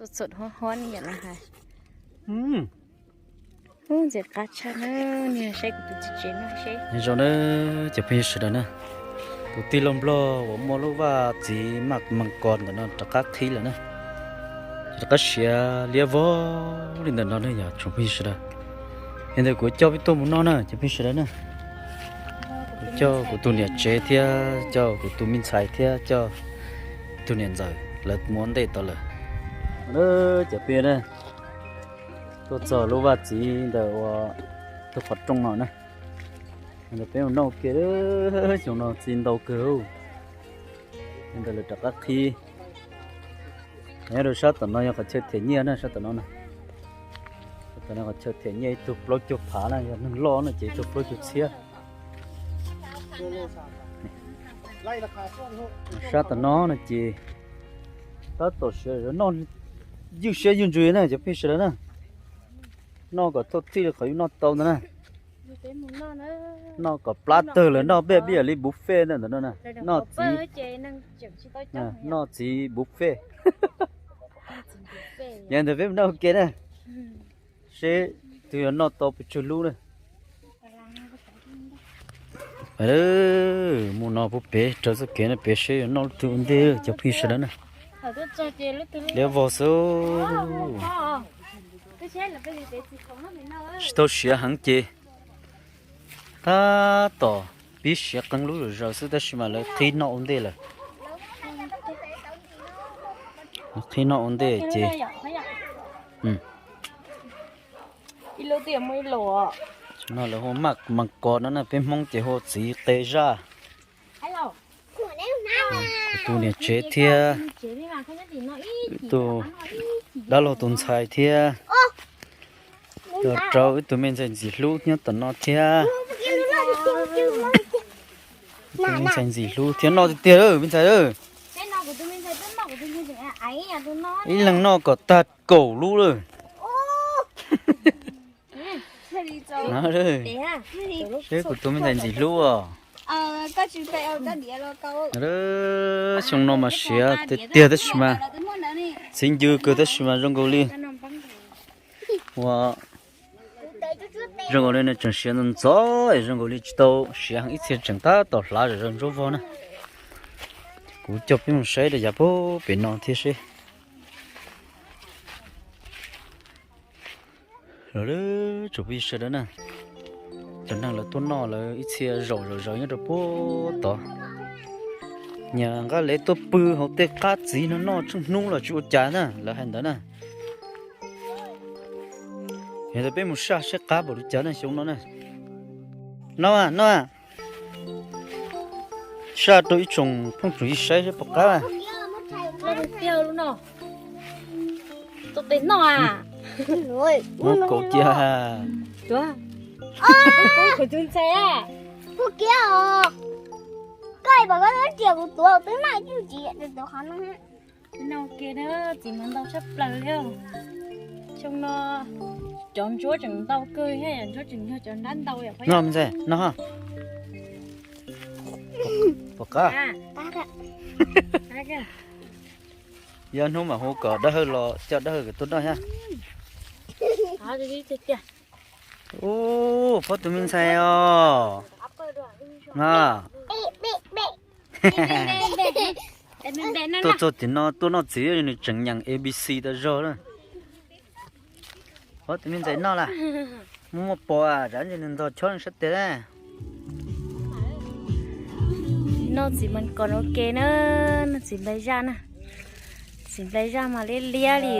Txhua txhua hob hob ib yam li hais. Ub, ntxim qab tshaj na, niag saib kuv tus txiv tsev no seb. Nyob zoo na cov phooj ywg sawv daws na, tus tij laug Nplog uas muaj lub vaj txiv maj mas kos ntawm no rov qab qhib lawm na. Rov qab siav liab vog li ntawm no na yog tsoom phooj ywg sawv daws. Yog ntawd kuv coj peb tuaj mus noj na cov phooj ywg sawv daws na. Kuv coj kuv tus niam tsev thiab coj kuv tus me ntxhais thiab coj tus niam ntxawm lawv mus ua ntej tau lawm. Cov phooj ywg na, tuaj txog lub vaj txiv ntawm ua tus qhov rooj no na. Ntawd peb mus noj ua ke, xyoo no txiv ntau kawg. Ntawd lawv rov qab qhib. Nyob rau sab tom no yog qhov chaw them nyiaj na, sab tom no na. Sab tom no qhov chaw them nyiaj ib tug plaub caug phav na, yog neeg loj no ces ib tug plaub caug txhiab. Sab tom no no ces tab tom siav noj ywj siab ywj ntsws na cov phooj ywg sawv daws na. Noj kom thaj thij li qhov yus noj tau ntawd na. Noj kom plab tawg lawm noj peb pib yam li buffet ntawm no na. Noj txiv, noj txiv buffet. Yog ntawd peb mus noj ua ke na, seb tus yuav noj tau pes tsawg lub na. Mus no puag pem raws txoj kev no pem seb yuav noj lub twg ua ntej cov phooj ywg sawv daws na. Liab vog xwb. Tsis tau siav heev ces tab tom pib siav qee lub zom zaws xwb tab sis mas lawv qhib noj ua ntej lawm. Qhib noj ua ntej ces no lawv hu maj mas kos no na, peb Hmoob ces hu txiv qe zaj. Kuv tus niam tsev thiab, tus dab laug tus ntxhais thiab, los rau ib tug me ntxhais ntxim hlub nyob tom no thiab. Ib tug me ntxhais ntxim hlub thiab noj tiag tiag lawm me ntxhais. Ib leeg noj kom tag kaum lub lawm. Seb kuv tus me ntxhais ntxim hlub os. Xyoo no mas siav tiag tiag tab sis mas txhiv ncw kawg tab sis mas zoo nkaus li ua, zoo nkaus li nws tseem siav ntxov ntxov es zoo nkaus li tsis tau siav heev ib txhia tseem tab tom hlav zom zaws ntsuab vog na. Kuv coj peb mus saib rau yav puag pem no thiab seb. Los lawm tsoom phooj ywg sawv daws na, cov neeg lawv tuaj noj lawv ib txhia zaum zom zaws nyob rau puag tod. Nyias nqa lev tuaj pw hauv tej qab txiv no noj tsheej hnub los tsis ua cas na, lawv hais ntawd na. Yog li peb mus saj saib qab npaum li cas na xyoo no na. Noj a, noj a. Saj rau ib tsoom phooj tsoom ywg saib seb puas qab. Tus tes noj a. Muab kaus cia. Kuv tus ntxhais a. Kuv kiag os. Koj pom koj twb riam kuv tuav twb noj ib tug tsis tuav qhov no. Noj ke na, txiv mas ntau tshaj plaws li. Xyoo no cov ntsuab tseem ntau kawg thiab, ntsuab tseem yog cov nrab ntau yom. Noj me ntxhais, noj. Puas qab? Yog hnub mam hu kom dab hawj los coj dab hawj kom tuaj noj thiab. Ub, phob tus me ntxhais os. Tuaj txog tim no tuaj noj txiv nws tseem nyeem A B C tau zog na. Phob tus me ntxhais noj lawm. Muaj muaj pos tsam ntshe nws ntog chob nws sab tes na. Noj txiv mas kom ua ke na, noj txiv nplai zaj na. Txiv nplai zaj mas liab liab li,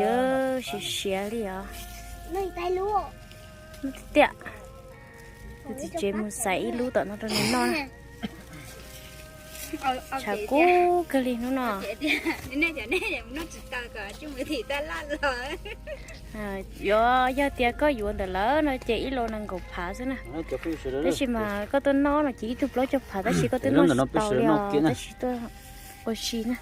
siav siav li os. Noj tiag tiag. Tus txiv tsev mus xaiv ib lub tom no rau nws noj na. Tshav kub kawg li hnub no. Yuav yog tias koj yuav ntawm lawv no ces ib los nees nkaum phav xwb na. Tab sis mas koj tuaj noj no ces ib tug plaub caug phav tab sis koj twb noj tsis tau li os, tab sis tuaj ua si na.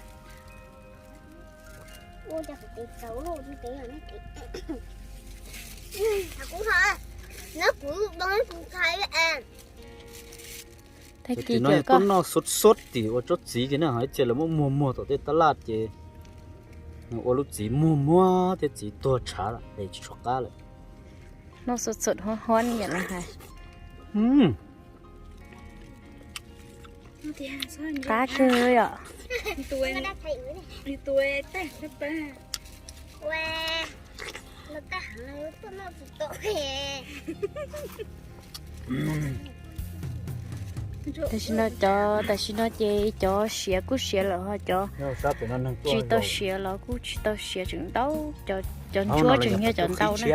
Tag kis cov tuaj noj xuat xuat tim ua tsob txiv tiag na, ho ib txhia lawv muab muag muag tom tej tab laj ces nws ua lub txiv muag muag thiab txiv tuag tshav lawm es tsis tshua qab lawm. Noj xuat xuat huab huab yam li hais. Qab kawg yom. Tam sim no cov, tam sim no ces cov siav kuj siav lawm ho cov tsis tau siav los kuj tsis tau siav tseem ntau, cov ntsuab tseem yog cov ntau na.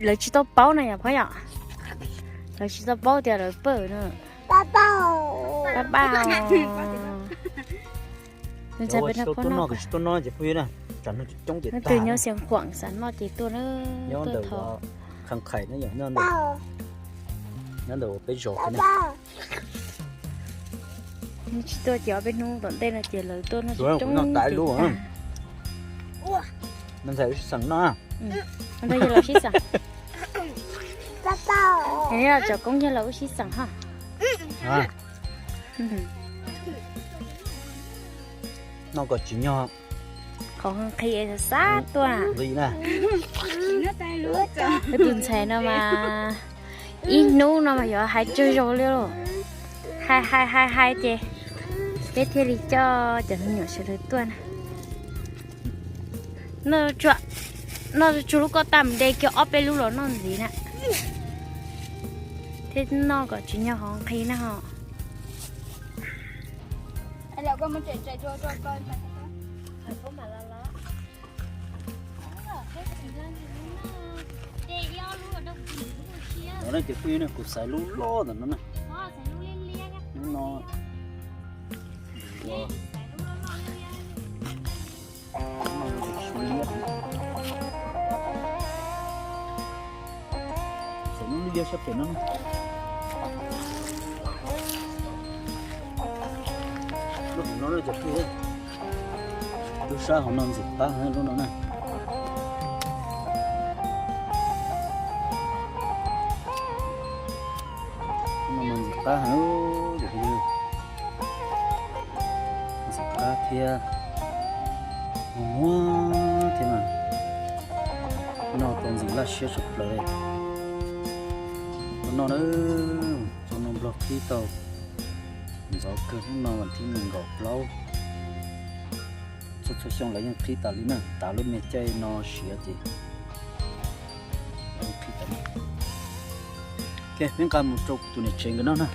Lawv tsis tau paub na yom phauj yom, lawv tsis tau paub tias lawv pawj na. Pab pab, nws ntxhais peb no tuaj noj ces phooj ywg na, tsam no coob coob ces tag. Twg nyob Xiav Khuam xav noj ces tuaj na, tuaj thov. Qhais na yom, nyob ntawm uas peb zos na. Nws tsis tuaj ces ob peb hnub tom ntej no ces lawv tuaj noj coob coob ces tag. Nws ntxhais wb sib xeem noj. Ntawd yog los sib xeem. Cov koob yog los wb sib xeem ha. Noj kom tsim nyog. Qhov nqhis xav tuaj. Wb tus ntxhais no mas ib hnub no mas yuav hais tsawg zaus li lauj. Hais hais hais hais ces peb thiaj li coj cov me nyuam sawv daws tuaj na. Noj tsuag lub kauj taj mus de kiag ob peb lub los noj ntxiv na. Thiab noj kom tsim nyog qhov nqhis na ho. Kuv xaiv lub loj ntawm no na. Lub no. Xaiv lub liab sab pem no. Lub hauv no cov phooj ywg, lub sab hauv no ntxim qab heev lub no na. Lub no mas ntxim qab heev, ntxim qab thiab, muag thiab mas noj tau ntxim laj siab tshaj plaws li. Hnub no na, txog no Nplog qhib tau ntxov kawg, hnub no vas thib nees nkaum plaub. Txhua txhua xyoo lawv yeej qhib tas li na, tas lub me caij no siav ces lawv yeej qhib tas li. Ok, peb nqa mus rau kuv tus niam tsev nkawd noj na.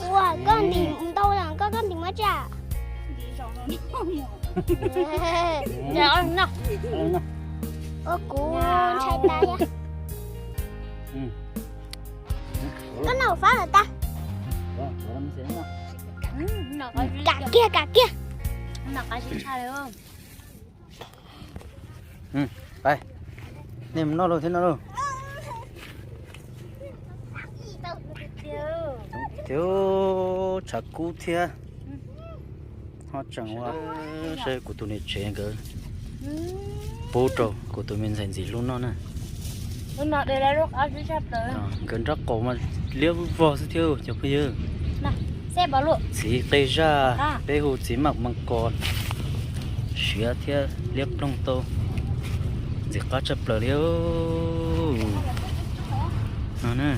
Ua, koj ntim ntau, koj, koj ntim muab tsa. Ua, kuv ntshai tas. Koj noj fab lawm tag. Kam kiag, kam kiag. Nej mus noj lauj, thiab noj lauj. Thiab tshav kub thiab. Ho tseem ua, saib kuv tus niam tsev nkawd pub rau kuv tus me ntxhais ntxim hlub noj na. Nkawd nrab qaum mas liab vog xwb thiab cov phooj ywg. Txiv qe zaj, peb hu txiv maj mas kos, siav thiab liab ploog tau, ntxim qab tshaj plaws li. No na,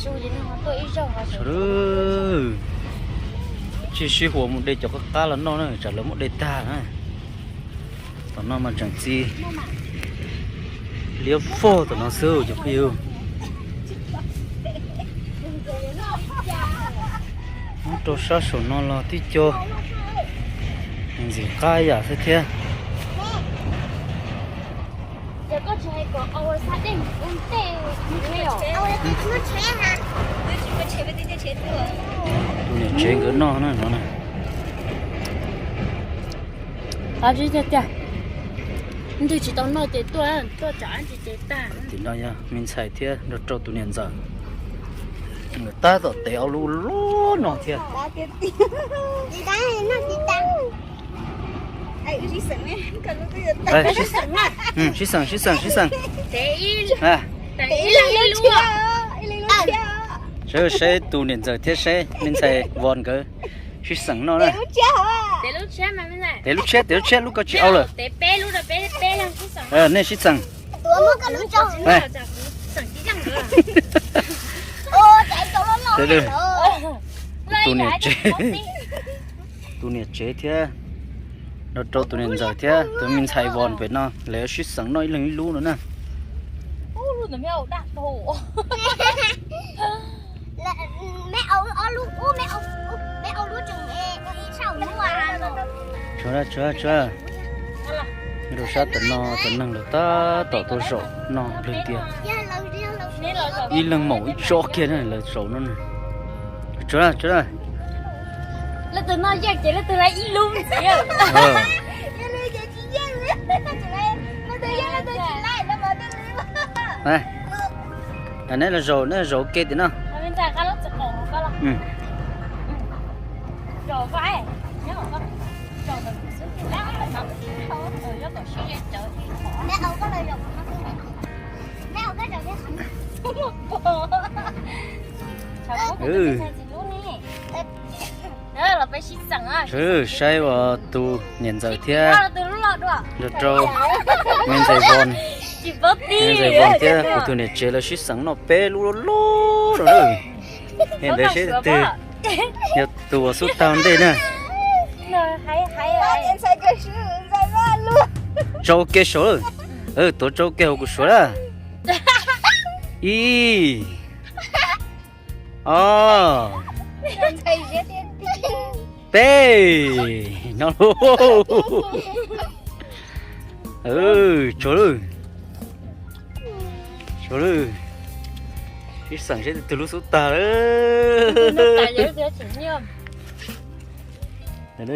sawv daws, tsis sib huam mus de cov qab qab los noj na, tsam lawv muab de tag na. Tom no mas tseem txi liab vog tom no xwb cov phooj ywg. Nyob rau sab saum no los tib co ntxim qab yam xwb thiab. Tus niam tsev nkawd noj na no na. Tiag tiag, nws tsis tau noj ces tuaj, tuaj tsam ces tag. Tim no yog me ntxhais thiab nrog rau tus niam ntxawm. Nkawd tab tom tev ob lub loj no thiab. Sib xeem, sib xeem, sib xeem. Saib tus niam ntxawm thiab saib me ntxhais Vos nkawd sib xeem noj na. Tev lub tshiab, tev lub tshiab, lub ko tsis au lawm. Nej sib xeem. Tus niam tsev, tus niam tsev thiab nrog rau tus niam ntxawm thiab tus me ntxhais Vos pem no lawv sib xeem noj ib leeg ib lub no na. Tsuav, tsuav, tsuav. Rau sab tom no cov neeg lawv tab tom tuaj zaum no nplog tiag. Ib leeg maum ib tsob kiag na lawv zaum no. Tsuav, tsuav. Leej twg noj yeej ces leej twg lawv ib lub ntxiv. Neb los zaum, neb zaum ua ke tim no. Saib uas tus niam ntxawm thiab nrog rau me ntxhais Vos, me ntxhais Vos thiab kuv tus niam tsev lawv sib xeem noj peb lub loj loj no na. Ntawd seb twg yog tus uas xub tag ntej na. Tso ua ke saum, tuav tso ua ke hauv kuv suav na. Ib, ob, peb, no. Tsuav lawm, tsuav lawm. Sib xeem seb twg lub xub tag lawm.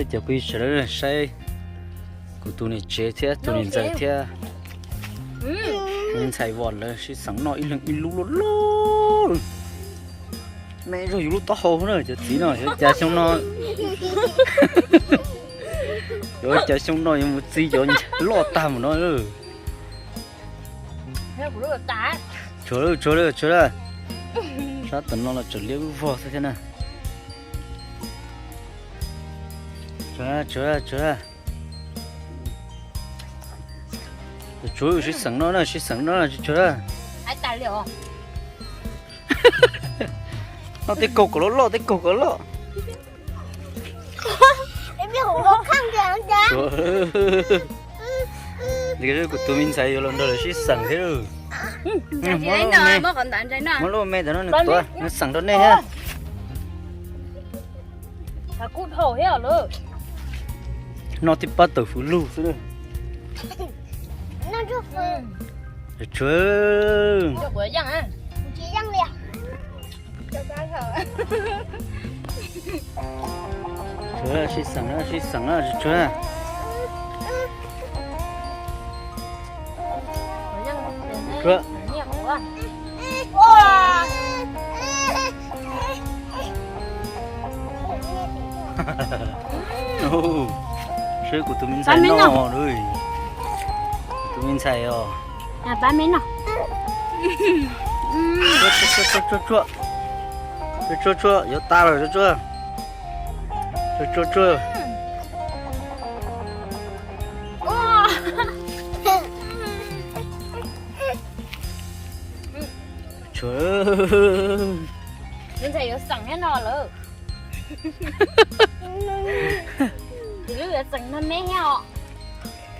Cov phooj ywg sawv daws saib kuv tus niam tsev thiab tus niam ntxawm thiab me ntxhais Vos lawv sib xeem noj ib leeg ib lub loj loj. Me zog yus lub taub hau na cov txiv no, yuav cas xyoo no, yuav cas xyoo no yuav mus txi cov loj tag mus no. Tsuav lawm, tsuav lawm, tsuav lawm. Sab tom no los tseem liab vog xwb thiab na. Tsuav, tsuav, tsuav. Tsuav, sib xeem noj na, sib xeem noj na, tsuav, tsuav. Noj tej kaug kom loj loj, tej kaug kom loj. Tsuav. Kuv tus me ntxhais yuav los nrog lawv sib xeem thiab. Muab lub me ntawm no nws tuav, nws xeem rau nej thiab. Noj tib pab tawm fwv lug xwb. Tsuav, tsuav, sib xeem na, sib xeem na, tsuav, tsuav. Saib kuv tus me ntxhais no, kuv tus me ntxhais os. Tsuav, tsuav, tsuav, tsuav, tsuav. Tsuav, tsuav, tsuav, yuav tas lawm, tsuav, tsuav. Tsuav, tsuav, tsuav. Tsuav. Tus ntxhais yuav xeem thiab no lawm. Tus lub yuav xeem no me thiab os.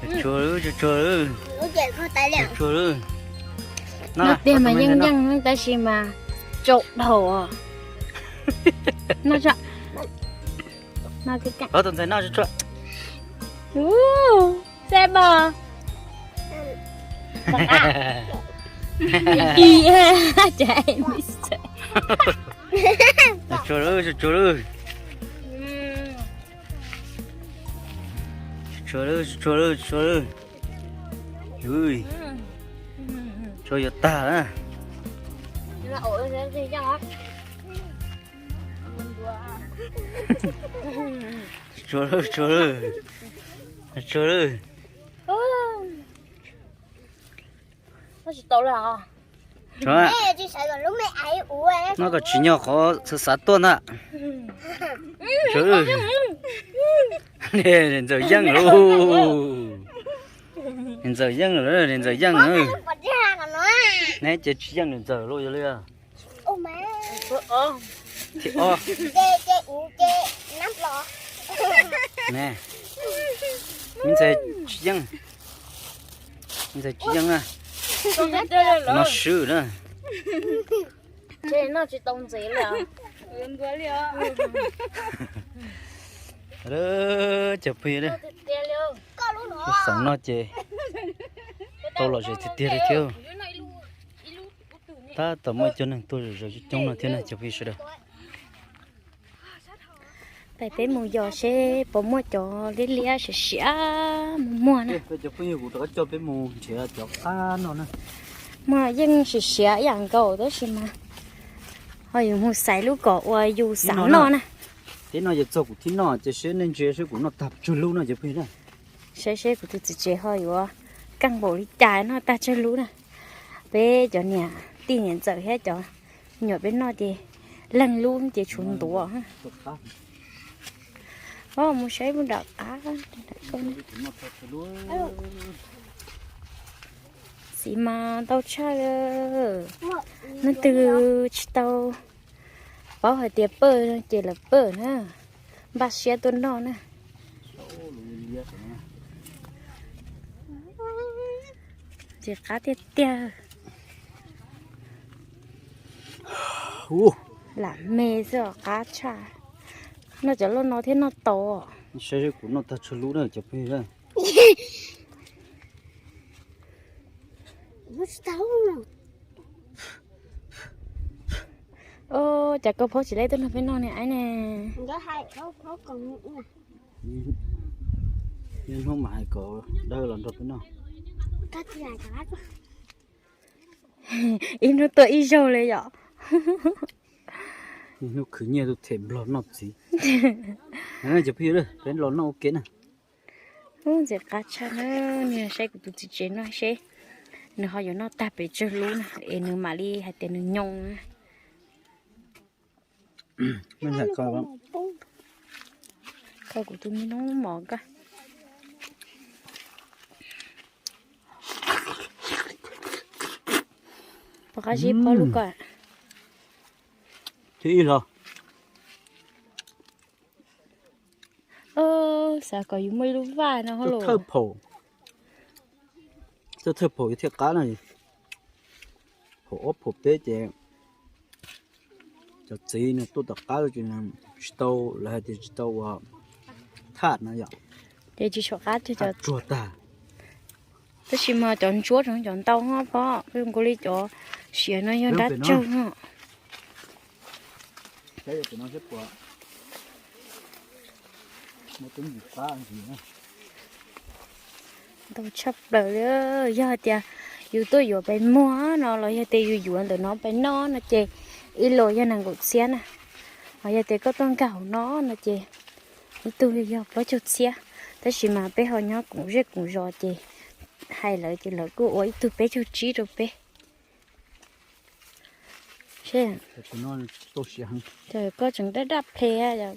Tsuav, tsuav, tsuav. Tsuav. Noj tiag mas yeej yeej tab sis mas tsaus dhau os. Noj tso. Noj tso. Xeb mas. Tsuag lawm, tsuag lawm. Tsuag lawm, tsuag lawm, tsuag lawm. Ui, tsuag yuav tag na. Tsuag lawm, tsuag lawm, tsuag lawm. Tsis tau lawm. Noj kom tsis nyog qhov xav xav tuaj ntag. Niam ntxawm yeej lauj. Niam ntxawm yeej lawm, niam ntxawm yeej lawm. Neb ces tsis yeej niam ntxawm lauj, yog li. Thib ob. Ne, me ntxhais tsis yeej, me ntxhais tsis yeej na. No swb na. Cov phooj ywg, xav noj ces tau lom zem tiag tiag li thiab. Tab tom muaj ib co neeg tuaj zom zaws coob coob no thiab na cov phooj ywg sawv daws. Peb mus yos seb puas muaj cov liab liab siav siav mus muag na. Cov phooj ywg, kuv rov qab coj peb mus nrhiav cov qab noj na. Muag yeej siav siav ib yam nkaus tab sis mas ho yuav mus xaiv lub kom uas yus xav noj na. Teb no ces txog kuv thib noj ces seb nej ntsia seb kuv noj tag tsawg lub no cov phooj ywg na. Saib seb kuv tus txiv tsev ho yuav kaj npaum li cas noj tag tsawg lub na. Peb cov niam tij niam ntxawm thiab cov me nyuam peb noj ces leej lub ces tshuav ntuav. Mus saib mus nram qab. Txiv mas ntau tshaj. Leej twg tsis tau paub hais tias pawj no ces lawv pawj na, npaj siab tuaj noj na. Ntxim qab tiag tiag. Lam me xwb os, qab tshaj. Noj cov loj no thiab noj tau. Saib kuv noj tag tsawg lub na cov phooj ywg. Cas koj phob tsis leb tuaj nrog peb noj ne aib ne? Niaj hnub mas hais kom dawb los nrog peb noj. Ib hnub tua ib zaug li yom. Niaj hnub khwv nyiaj tus them nplog noj txiv. Cov phooj ywg, peb los noj ua ke na. Ub, ntxim qab tshaj na, nws saib kuv tus txiv tsev noj seb nws ho yuav noj tag pes tsawg lub na, es nws mam li hais tias nws nyoo na. Kho kuv tus me noob mov ko. Pov qab zib phob lub ko. Thiab ib hlo. Xav kom yus muaj ib lub vaj no los. Thawj phaum, thawj phaum yuav thiaj qab na. Phaum ob phaum peb ces cov txiv nws tuaj tom qab ces tsis tau, lawv hais tias tsis tau ua thaj no yom. Ces tsis tshua qab, tsuag tag. Tab sis mas cov ntsuab tseem cov ntau hos phob, zoo nkaus li cov siav no yog nrab tsaug no. Ntau tshaj plaws li, yog hais tias yus tuaj yuav pes muag no los yog tias yus yuav ntawm no pes noj no ces ib los yog nees nkaum txhiab na. Ho yog tias koj tuaj nkag hauv no no ces ib tug yog plaub caug txhiab. Tab sis mas peb ho nyob koom zej koom zos ces hais lawv ces lawv kuj ua ib tug peb caug tsib rau peb. Koj tseem daj daj ples. Daj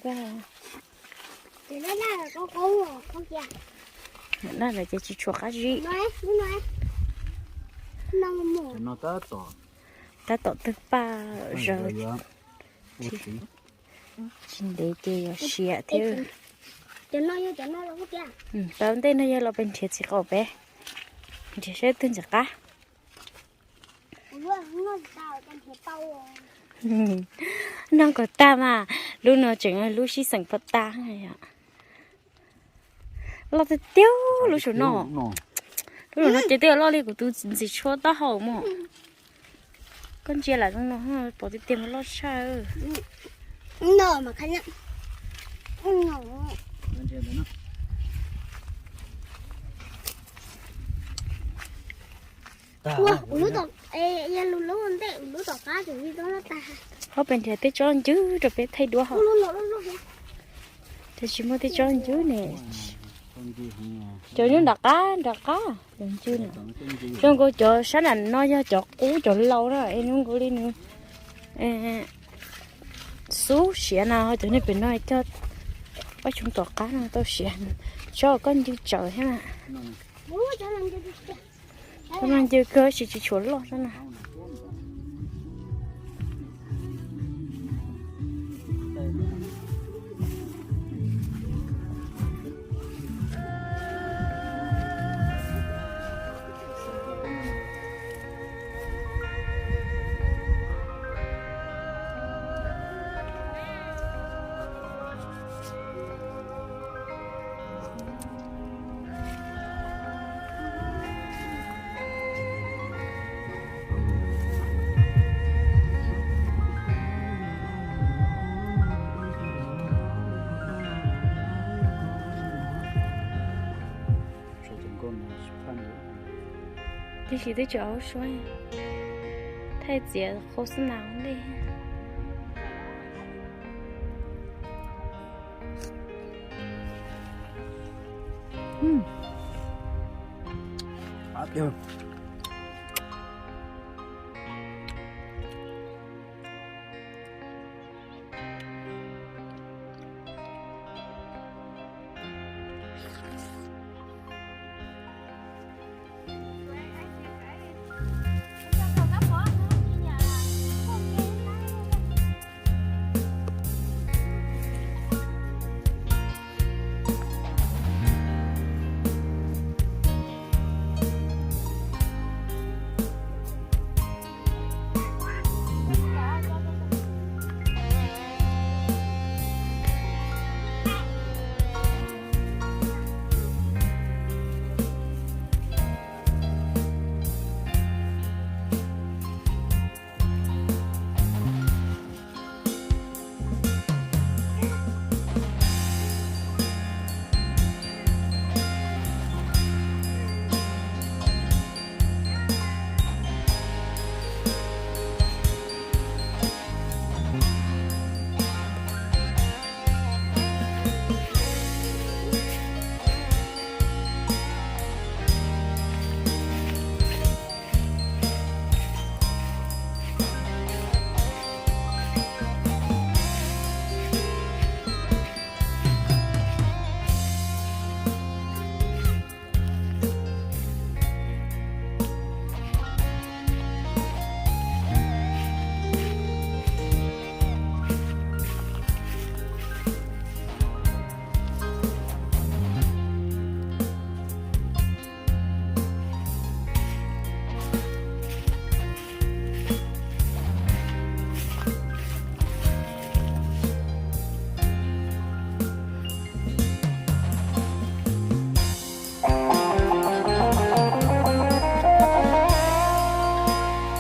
lawm ces tsis tshua qab zib. Tab tom twg paj zaws. Tsis ntev ces yuav siav thiab. Tau ntej no yog los pes nrhiav txiv qaum peb, nrhiav saib twg ntxim qab. Noj kom tag mas, lub no tseem lub sib xeem pov tas. Loj tiag tiag lub saum no. Lub no ces twb loj li kuv tus ntxim tshuab taub hau mog. Koj ntsia lam zoo no pom tiag tiag mas loj tshaj. Qhov pem nrhiav tej tsob ncwb rau peb thaij duab hos. Ces tsis muaj tej tsob ncwb ne. Cov nyob nram qab nram qab cov ncwb na. Zoo nkaus cov sab nram no yog cov qub cov laus na es zoo nkaus li nws xub siav na, ho cov niag pem no cog pab tsoom tom qab no tau siav. Tsob koj ncwb tsawv thiab na. Cov no ncwb kawg sis tsis tshuav loj xwb na. Tib si twb tsis ua suab, thaij txiav qhov xwb na ntej. Qab tiag.